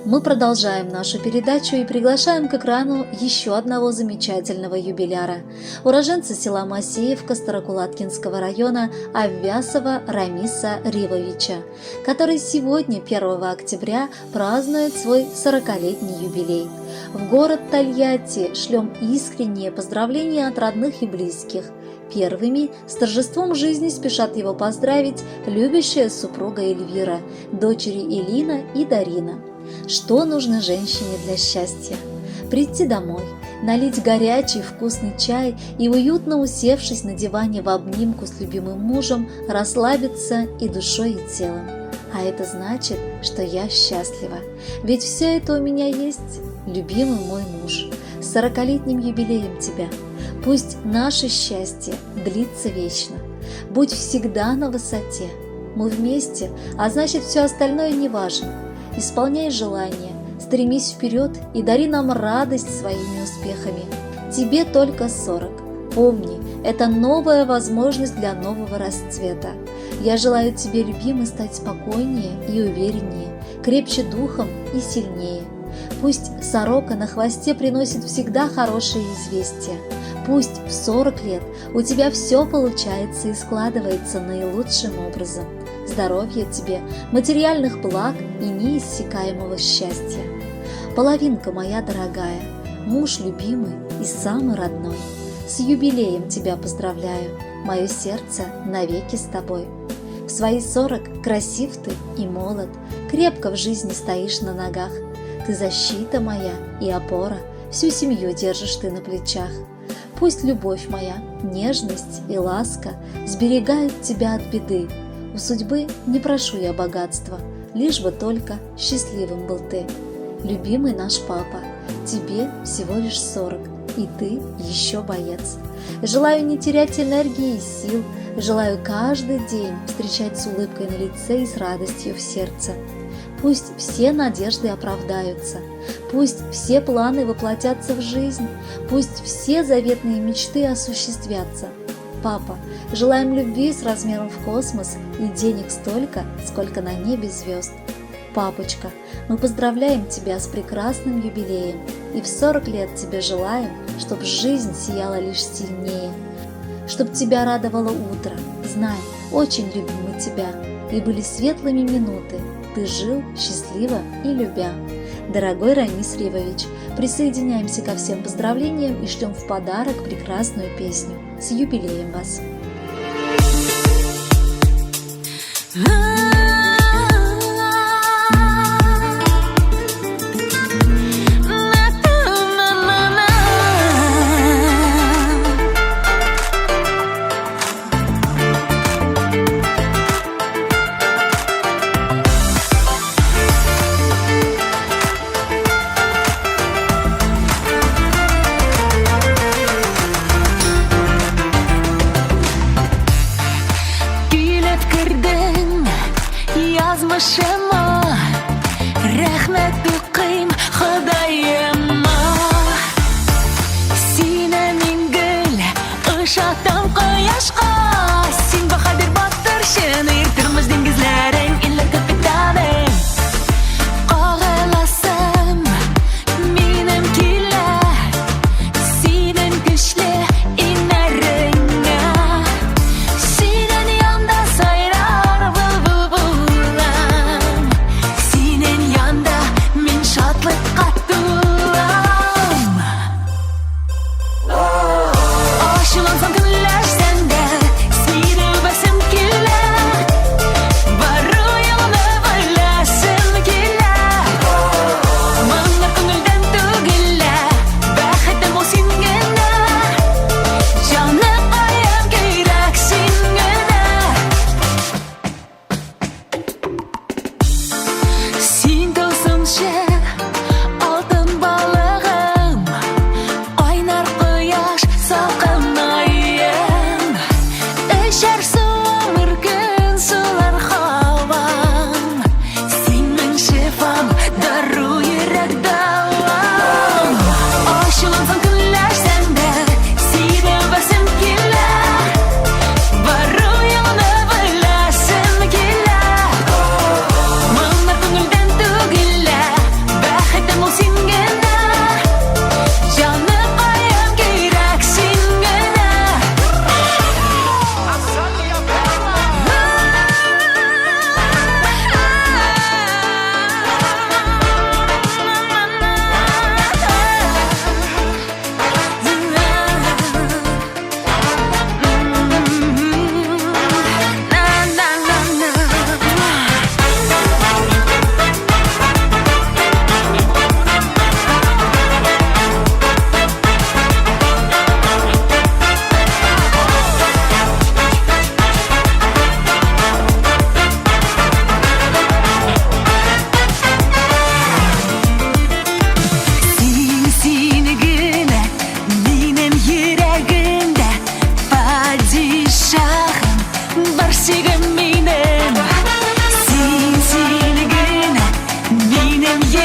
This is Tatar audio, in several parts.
Мы продолжаем нашу передачу и приглашаем к экрану еще одного замечательного юбиляра. Уроженца села Масеевка Старокулаткинского района Аввясова Рамиса Ривовича, который сегодня, 1 октября, празднует свой 40-летний юбилей. В город Тольятти шлем искренние поздравления от родных и близких. Первыми с торжеством жизни спешат его поздравить любящая супруга Эльвира, дочери Элина и Дарина. Что нужно женщине для счастья? Прийти домой, налить горячий вкусный чай и, уютно усевшись на диване в обнимку с любимым мужем, расслабиться и душой, и телом. А это значит, что я счастлива. Ведь все это у меня есть, любимый мой муж. С 40-летним юбилеем тебя! Пусть наше счастье длится вечно. Будь всегда на высоте. Мы вместе, а значит, все остальное не важно. Исполняй желания, стремись вперед и дари нам радость своими успехами. Тебе только 40. Помни, это новая возможность для нового расцвета. Я желаю тебе, любимый, стать спокойнее и увереннее, крепче духом и сильнее. Пусть сорока на хвосте приносит всегда хорошие известия. Пусть в 40 лет у тебя все получается и складывается наилучшим образом. Здоровья тебе, материальных благ и неиссякаемого счастья. Половинка моя дорогая, муж любимый и самый родной. С юбилеем тебя поздравляю, мое сердце навеки с тобой. В свои 40 красив ты и молод, крепко в жизни стоишь на ногах. Ты защита моя и опора, всю семью держишь ты на плечах. Пусть любовь моя, нежность и ласка сберегают тебя от беды. У судьбы не прошу я богатства, лишь бы только счастливым был ты. Любимый наш папа, тебе всего лишь 40, и ты еще боец. Желаю не терять энергии и сил, желаю каждый день встречать с улыбкой на лице и с радостью в сердце. Пусть все надежды оправдаются, пусть все планы воплотятся в жизнь, пусть все заветные мечты осуществятся. Папа, желаем любви с размером в космос и денег столько, сколько на небе звезд. Папочка, мы поздравляем тебя с прекрасным юбилеем и в 40 лет тебе желаем, чтоб жизнь сияла лишь сильнее, чтоб тебя радовало утро. Знай, очень любим мы тебя, и были светлыми минуты, ты жил счастливо и любя. Дорогой Рамис Ривович, присоединяемся ко всем поздравлениям и шлем в подарок прекрасную песню. С юбилеем вас! Килеп кердең.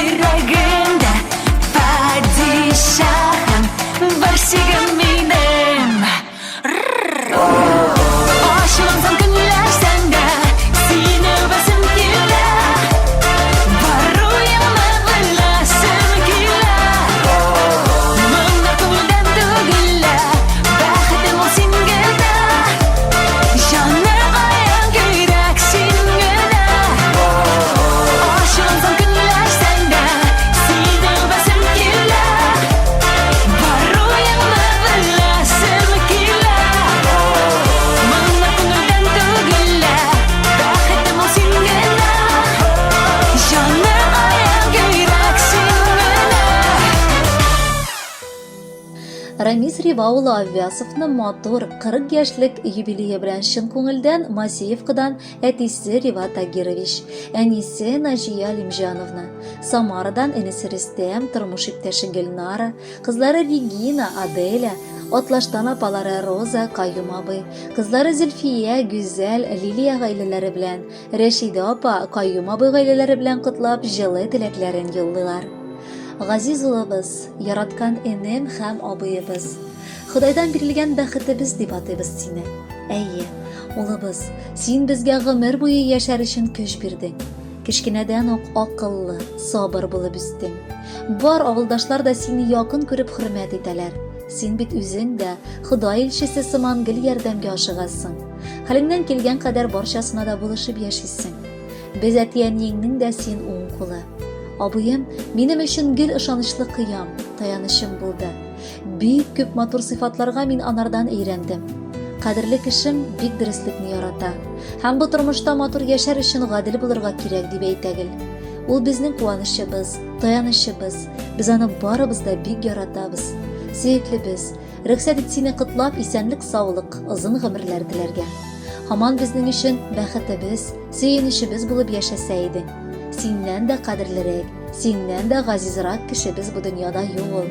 йөрәгемдә падишаһым, барсигым минем. Ачулансам, көнләшсәң дә, сине үбәсем килә. Бар уеңны беләсем килә. Моңнар күңелдән түгелә, бәхетем ул син генә. Җаныкаем кирәк син генә. Ачулансам, көнләшсәң дә, сине үбәсем килә. Бар уеңны беләсем килә. Моңнар күңелдән түгелә, бәхетем ул син генә. Җаныкаем кирәк син генә. Рамис Рива улы Аввясовны матур 40 яшьлек юбилее белән чын күңелдән Масеевкадан әтисе Рива Тагирович, әнисе Наҗия Алимҗановна, Самарадан энесе Рөстәм, тормыш иптәше Гөлнара, кызлары Регина, Аделя, Атлаштан апалары Роза, Каюм абый, кызлары Зөлфия, Гүзәл, Лилия гаиләләре белән, Рәшидә апа, Каюм абый гаиләләре белән котлап, җылы теләкләрен юллыйлар. Газиз улыбыз, яраткан энем һәм абыебыз. Ходайдан бирелгән бәхетебез дип атыйбыз сине. Әйе, улыбыз, син безгә гомер буе яшәр өчен көч бирдең. Кечкенәдән үк акыллы, сабыр булып үстең. Бар авылдашлар да сине якын күреп хөрмәт итәләр. Син бит үзең дә Ходай илчесе сыман гел ярдәмгә ашыгасың. Хәлеңнән килгән кадәр барчасына да булышып яшисең. Без әти-әниеңнең дә син уң кулы. Абыем минем өчен гел ышанычлы кыям, таянычым булды. Бик күп матур сыйфатларга мин анардан өйрәндем. Кадерле кешем бик дөреслекне ярата. Һәм бу тормышта матур яшәр өчен гадел булырга кирәк дип әйтә гел. Ул безнең куанычыбыз, таянычыбыз. Без аны барыбыз да бик яратабыз. Сөеклебез, рөхсәт ит сине котлап, исәнлек-саулык, озын гомерләр теләргә. Һаман безнең өчен бәхетебез, сөенечебез булып яшәсә идең. Синнән дә кадерлерәк, синнән дә газизрак кешебез бу дөньяда юк ул.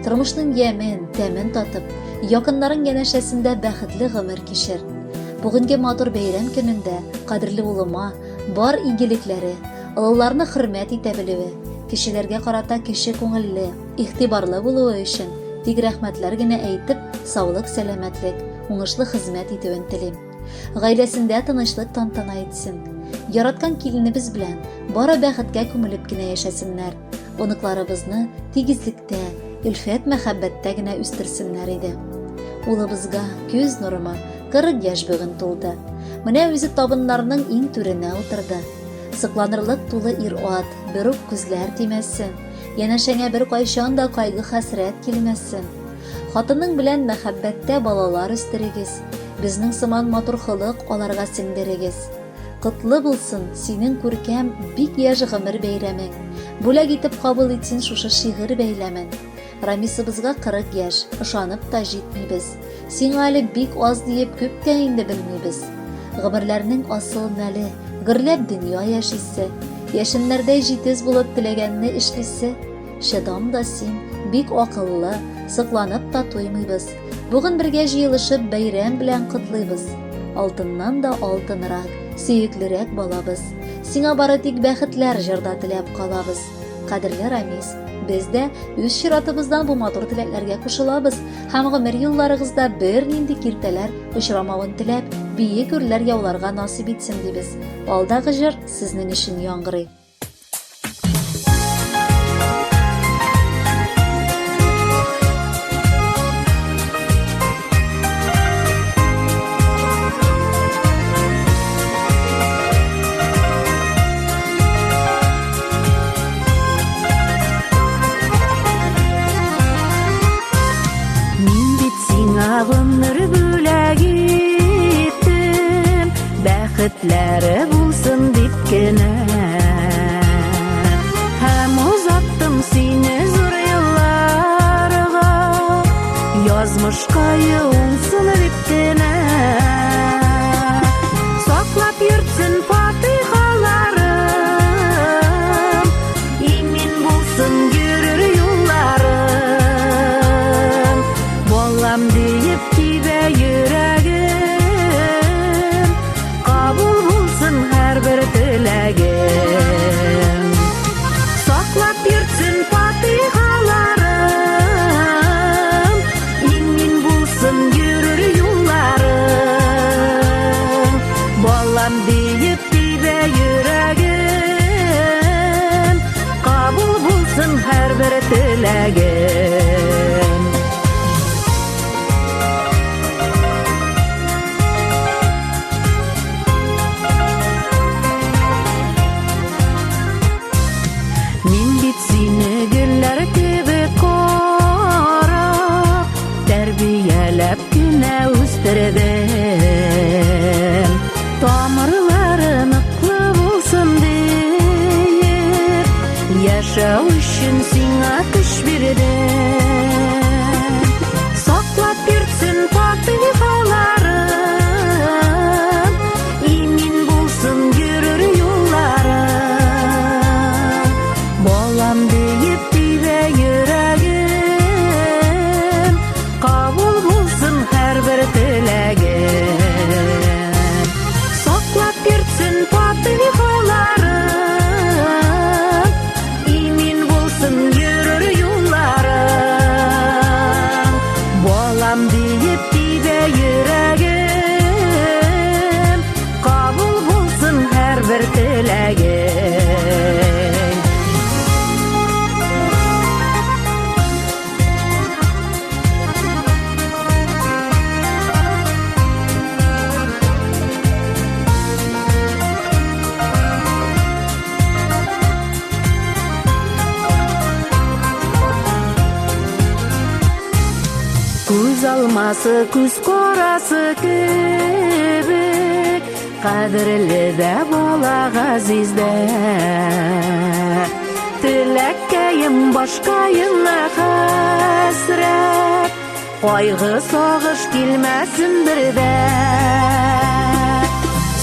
Тормышның ямен, тәмен татып, якыннарың янәшәсендә бәхетле гомер кичер. Бүгенге матур бәйрәм көнендә кадерле улыма бар игелекләре, олыларны хөрмәт итә белүе, кешеләргә карата кече күңелле, игътибарлы булуы өчен тик рәхмәтләр генә әйтеп, саулык-сәламәтлек, уңышлы хезмәт итүен телим. Гаиләсендә тынычлык тантана итсен. Яраткан киленебез белән бары бәхеткә күмелеп кенә яшәсеннәр. Оныкларыбызны тигезлектә, өлфәт мәхәббәттә генә үстерсеннәр иде. Улыбызга, күз нурыма, 40 яшь бүген тулды. Менә үзе табыннарның иң түренә утырды. Сокланырлык тулы ир-ат, берүк күзләр тимәсен. Янәшәңә беркайчан да кайгы-хәсрәт килмәсен. Хатының белән мәхәббәттә балалар үстерегез, безнең сыман матур холык аларга сеңдерегез. Котлы булсын синең күркәм бик яшь гомер бәйрәмең. Бүләк итеп кабул ит син шушы шигырь бәйләмен. Рамисыбызга 40 яшь, ышанып та җитмибез. Сиңа әле бик аз диеп күп тә инде белмибез. Гомерләрнең асыл мәле, гөрләп дөнья яшисе, яшеннәрдәй җитез булып теләгәнне эшлисе. Чыдам да син, бик акыллы, сокланып та туймыйбыз. Бүген бергә җыелышып бәйрәм белән котлыйбыз. Алтыннан да алтынрак, сөеклерәк балабыз. Сиңа бары тик бәхетләр җырда теләп калабыз. Кадерле Рамис, без дә үз чиратыбыздан бу матур теләкләргә кушылабыз һәм гомер юлларыгызда бернинди киртәләр очрамавын теләп, биек үрләр яуларга насыйп итсен дибез. Алдагы җыр сезнең өчен яңгырый. Мин бит сиңа гомер бүләк иттем, бәхетләре булсын дип кенә. Һәм озаттым сине зур елларга, язмышка юлсын дип кенә. Саклап йөртсен фатихаларым, имин булсын йөрер юлларың. Балам диеп тибә йөрәгем, кабул булсын һәрбер теләгем. Саклап Мин бит сине гөлләр кебек карап, тәрбияләп кенә үстердем. Тамырлары ныклы булсын диеп, яшәү өчен сиңа көч бирдем. Саклап йөртсен фатихаларын, имин булсын йөрер юллары. Балам диеп тибә йөрәгем, кабул булсын һәрбер теләгем. Саклап йөртсен фатихаларын, имин булсын йөрер юллары. Балам диеп тибә йөрәгем, кабул булсын һәрбер теләгем. Күз алмасы, күз карасы кебек, кадерле дә бала газиз дә. Теләккәем башкаема хәсрәт, кайгы сагыш килмәсен бер дә.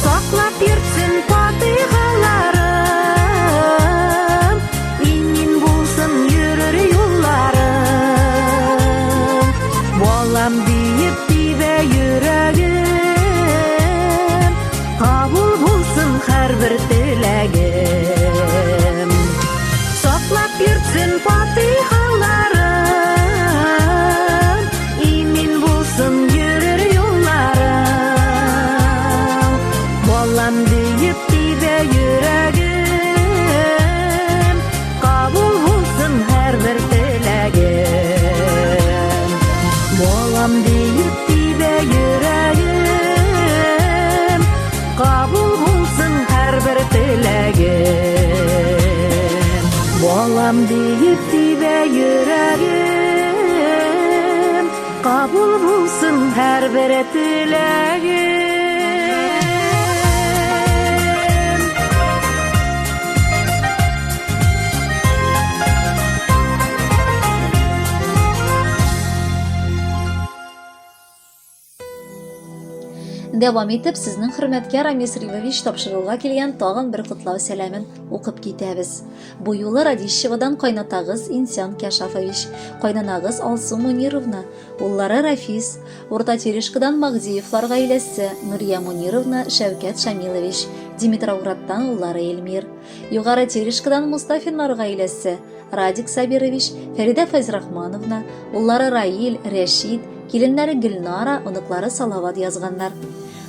Саклап йөртсен фатихаларым, имин булсын йөрер юлларым. Балам диеп тибә йөрәгем, кабул булсын һәрбер теләгем. Саклап йөртсен фатихаларым, имин булсын йөрер юлларым. Балам диеп тибә йөрәгем, кабул булсын һәрбер теләгем. Балам диеп тибә йөрәгем, кабул булсын һәрбер теләгем. Балам диеп тибә йөрәгем, кабул булсын һәрбер теләгем. Дәвам итеп, сезнең хөрмәткә Рамис Ривович тапшыруга килгән тагын бер котлау сәламен укып китәбез. Бу юлы Радищевадан кайнатагыз Инсян Кяшафович, кайнанагыз Алсу Мунировна, уллары Рафис, Урта Терешкадан Магдиевлар гаиләсе, Нурия Мунировна, Шәүкәт Шамилович, Димитровградтан уллары Эльмир, Югары Терешкадан Мустафиннар гаиләсе, Радик Сабирович, Фәридә Фәйзрахмановна, уллары Раил, Рәшит, киленнәре Гөлнара, оныклары Салават язганнар.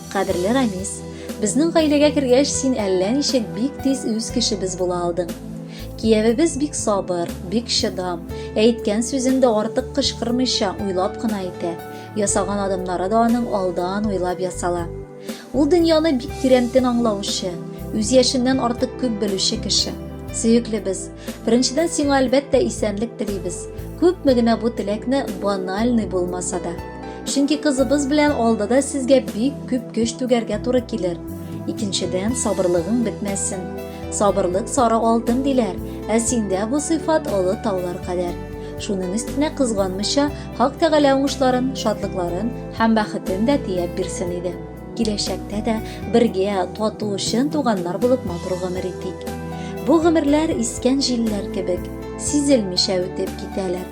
Кадерле Рамис, безнең гаиләгә кергәч, син әллә ничек бик тиз үз кешебез була алдың. Киявебез бик сабыр, бик чыдам, әйткән сүзен дә артык кычкырмыйча, уйлап кына әйтә. Ясаган адымнары да аның алдан уйлап ясала. Ул дөньяны бик тирәнтен аңлаучы, үз яшеннән артык күп белүче кеше. Сөеклебез, беренчедән сиңа әлбәттә исәнлек телибез. Күпме генә бу теләкне банальный булмаса да. Чөнки кызыбыз белән алда да сезгә бик күп көч түгәргә туры килер. Икенчедән, сабырлыгың бетмәсен. Сабырлык сары алтын диләр, ә синдә бу сыйфат олы таулар кадәр. Шуның өстенә кызганмыйча, Хак Тәгалә уңышларын, шатлыкларын һәм бәхетен дә төяп бирсен иде. Киләчәктә дә бергә, тату, чын туганнар булып матур гомер итик. Бу гомерләр искән җилләр кебек, сизелмичә үтеп китәләр.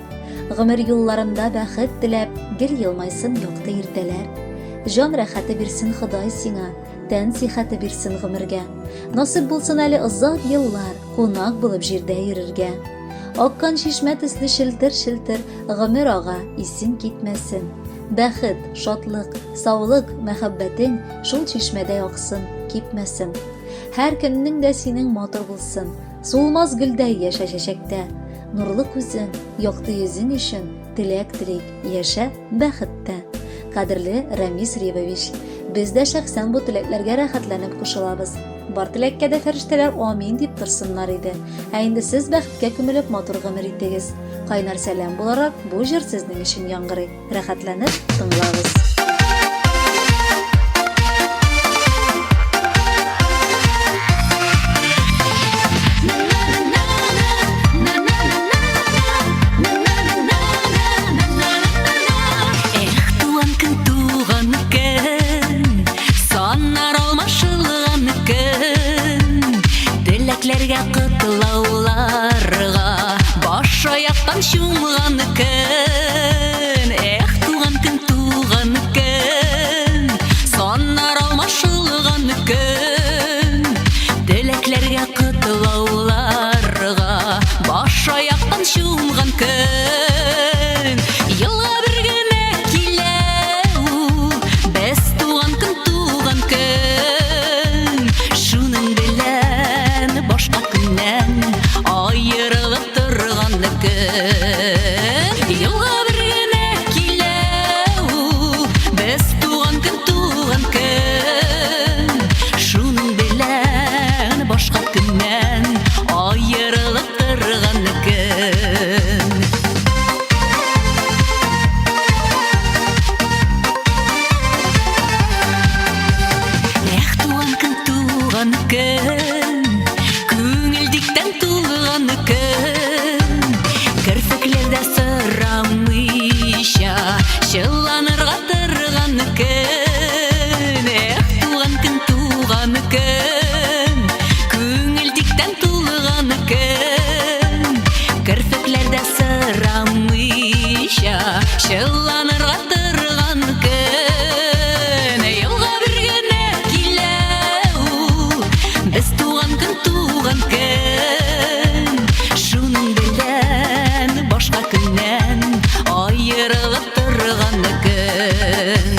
Гомер юлларында бәхет теләп, гел елмайсын якты иртәләр. Җан рәхәте бирсен Ходай сиңа, тән сихәте бирсен гомергә. Насыйп булсын әле озак еллар кунак булып җирдә йөрергә. Аккан чишмә төсле челтер-челтер гомер ага, исең китмәсен. Бәхет, шатлык, саулык, мәхәббәтең шул чишмәдәй аксын, кипмәсен. Һәр көннең дә синең матур булсын, сулмас гөлдәй яшә чәчәктә. Нурлы күзең, якты йөзең өчен теләк телик, яшә бәхеттә. Кадерле Рәмис Ривович, без дә шәхсән бу теләкләргә рәхәтләнеп кушылабыз. Бар теләккә дә фәрештәләр амин дип торсыннар иде. Ә инде сез бәхеткә күмелеп матур гомер итегез. Кайнар сәлам буларак бу җыр сезнең өчен яңгырый. Рәхәтләнеп тыңлагыз. Эх, туган көн, туган көн, саннар алмашылган көн. Теләкләргә котлауларга баш аяктан чумган көн. Эх, туган көн, туган көн, саннар алмашылган көн. Теләкләргә котлауларга баш аяктан чумган көн. Елга бер генә килә ул, без туган көн, туган көн. Шуның белән башка көннән аерылып торган көн. Елга бер генә килә ул, без туган көн, туган көн. Шуның белән башка көннән аерылып торган көн. Эх, туган көн, туган көн, күңел диктән тулган көн. Керфекләрдә сорамыйча, чылланырга торган көн. Эх, туган көн, туган көн, күңел диктән тулган көн. Керфекләрдә сорамыйча, чылланырга торган көн. Елга бер генә килә ул, без туган көн, туган көн. Шуның белән башка көннән аерылып торган көн.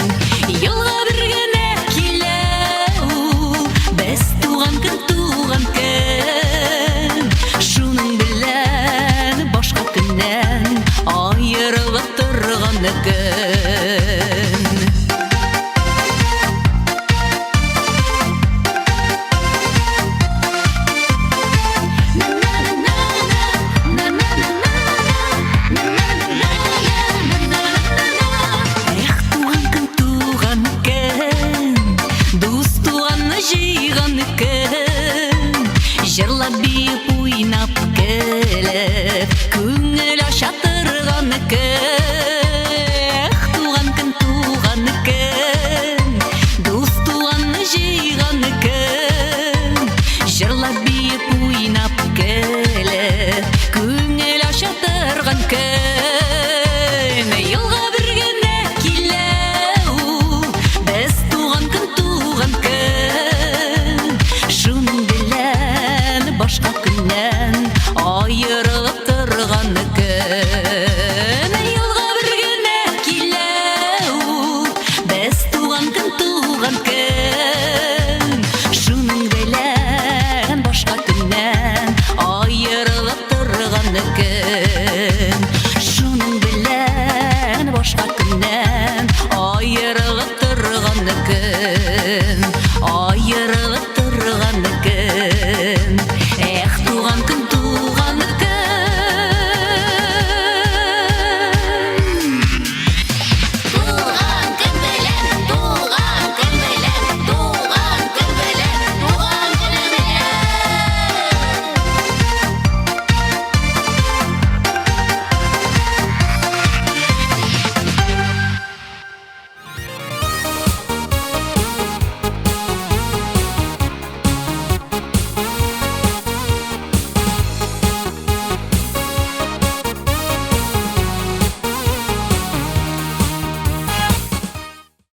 Елга бер генә килә ул, без туган көн, туган көн. Шуның белән башка көннән аерылып торган көн. Эх, туган көн, туган көн, дус туганны җыйган көн. Җырлап, биеп, уйнап, көлеп, күңел ача торган көн. Эх, туган көн, туган көн, дус туганны җыйган көн. Җырлап, биеп, уйнап, көлеп, күңел ача торган көн. Елга бер генә килә ул, без туган көн, туган көн. Шуның белән башка көннән аерылып торган көн. Елга бер генә килә ул, без туган көн, туган көн. Шуның белән башка көннән аерылып торган көн.